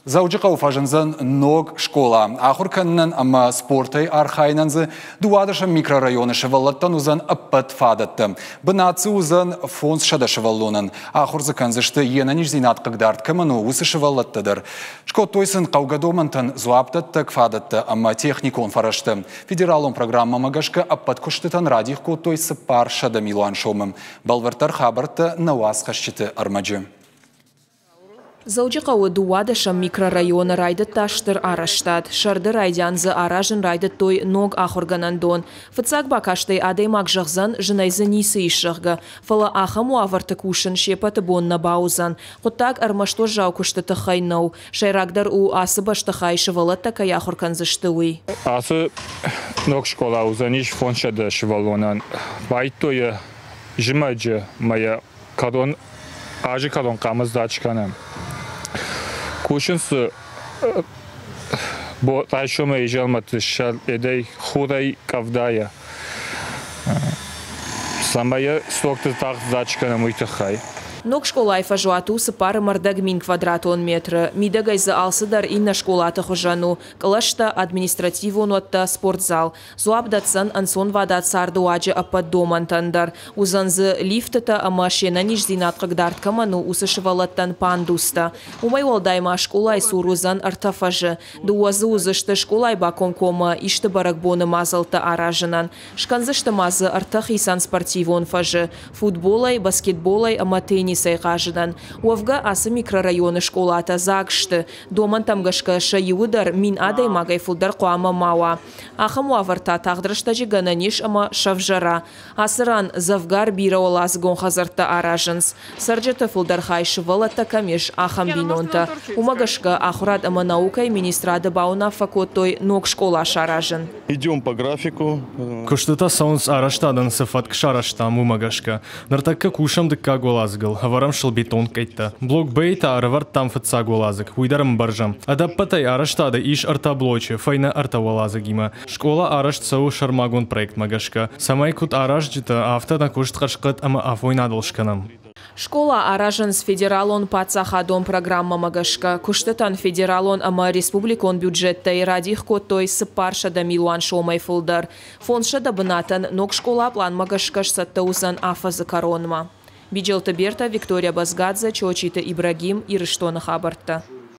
Дзӕуджыхъӕуы фӕзындзӕн ног скъола. Ахуыр кӕнынӕн ӕмӕ спортӕй архайынӕн дзы дыууадӕсӕм микрорайоны сывӕллӕттӕн уыдзӕн ӕппӕт фадӕттӕ. Бынат дзы уыдзӕн 500 сывӕллонӕн. Ахуыр дзы кӕндзысты, йе нӕниздзинад хъыгдард кӕмӕн у, уыцы сывӕллӕттӕ дӕр. Скодтой сын хъӕугӕ домӕнтӕн дзуапдӕттӕг фадӕттӕ ӕмӕ техникон фӕрӕзтӕ. Федералон программӕмӕ гӕсгӕ ӕппӕт куыстытӕн радих кодтой 400 милуан сомы. Бӕлвырддӕр хабӕрттӕ нӕ уацхӕсджыты ӕрмӕджы. Дзӕуджыхъӕуы дыууадӕсӕм микрорайоны райдыдта стыр арӕзтад. Сӕрды райдиан дзы аразын райдыдтой ног ахуыргӕнӕндон. Фыццаг бакастӕй адӕймаг зӕгъдзӕн, зынӕй дзы ницы ис, зӕгъгӕ. Фӕлӕ ахӕм уавӕрты кусын се ппӕты бон нӕ бауыдзӕн. Хъуыддаг ӕрмӕст уӕззау куысты тыххӕй нӕу. Сӕйрагдӕр у, ацы бӕстыхайы сывӕллӕттӕ кӕй ахуыр кӕндзысты, уый. Ацы ног скъола уыдзӕнис 500 сывӕллонӕн. Байдтой йӕ зымӕджы мӕйӕ кӕрон азы кӕрон хъамыздат скӕнӕм. Кусынц дзы райсомӕй изӕрмӕ сӕрдӕй, хурӕй, къӕвдайӕ. Цӕмӕй йӕ срокты тагъд скӕнӕм, уый тыххӕй. Ног скъолайы фӕзуат у 4,25 квадратон метры. Мидӕгӕй дзы алцыдӕр иннӕ скъолаты хуызӕн у: кълӕстӕ, административон уӕттӕ, спортзал. Дзуапп дӕтдзӕн ӕнцонвадат цардыуаджы ӕппӕт домӕнтӕн дӕр. Уыдзӕн дзы лифтытӕ ӕмӕ се нӕниздзинад хъыгдард кӕмӕн у, уыцы сывӕллӕттӕн пандустӕ. Уымӕй уӕлдай ма скъолайы цур уыдзӕн ӕртӕ фӕзы. Дыууӕ дзы уыдзысты скъолайы бакомкоммӕ исты бӕрӕгбоны мадзӕлттӕ аразынӕн. Скӕндзысты ма дзы ӕртӕ хицӕн спортивон фӕзы футболӕй, баскетболӕй ӕмӕ теннисӕй хъазынӕн. Уӕвгӕ, ацы микрорайоны скъолатӕ дзаг сты. Домӕнтӕм гӕсгӕ сӕ иуы дӕр 1000 адӕймагӕй фылдӕр хъуамӕ ма уа. Ахӕм уавӕр та тагъд рӕстӕджы гӕнӕн ис ӕмӕ сӕвзӕра. Ацы ран дзӕвгар бирӕуӕладзыгон хӕдзӕрттӕ аразынц. Цӕрджыты фылдӕр хай сывӕллӕттӕ кӕм ис, ахӕм бинонтӕ. Уымӕ гӕсгӕ ахуырад ӕмӕ наукӕйы министрады бауынаффӕ кодтой ног скъола саразын. Идем по графику. Куыстытӕ цӕуынц арӕзтадӕн цы фӕтк сарӕзтам, уымӕ гӕсгӕ. Ныртӕккӕ кусӕм дыккаг уӕладзыгыл, ӕвӕрӕм сыл бетон къӕйттӕ. Блок Б-йы та ӕрӕвӕрдтам фыццаг уӕладзыг, уый дӕр ӕмбӕрзӕм. Ӕдӕппӕтӕй арӕзтады ис ӕртӕ блочы, фӕйнӕ ӕртӕ уӕладзыгимӕ. Скъола арӕзт цӕуы сӕрмагонд проектмӕ гӕсгӕ, цӕмӕй куыд аразджытӕ, афтӕ нӕ куыст хӕрзхъӕд ӕмӕ афойнадыл скӕнӕм. Скъола аразынц федералон паддзахадон программӕмӕ гӕсгӕ. Куыстытӕн федералон ӕмӕ республикон бюджеттӕй радих кодтой 400 милуан сомӕй фылдӕр. 500 бынатӕн ног скъола пъланмӕ гӕсгӕ сцӕттӕ уыдзӕн афӕдзы кӕронмӕ. Биджелты Берта, Виктория Базгадзе, Чочиты Ибрагим, Ирыстоны хабӕрттӕ.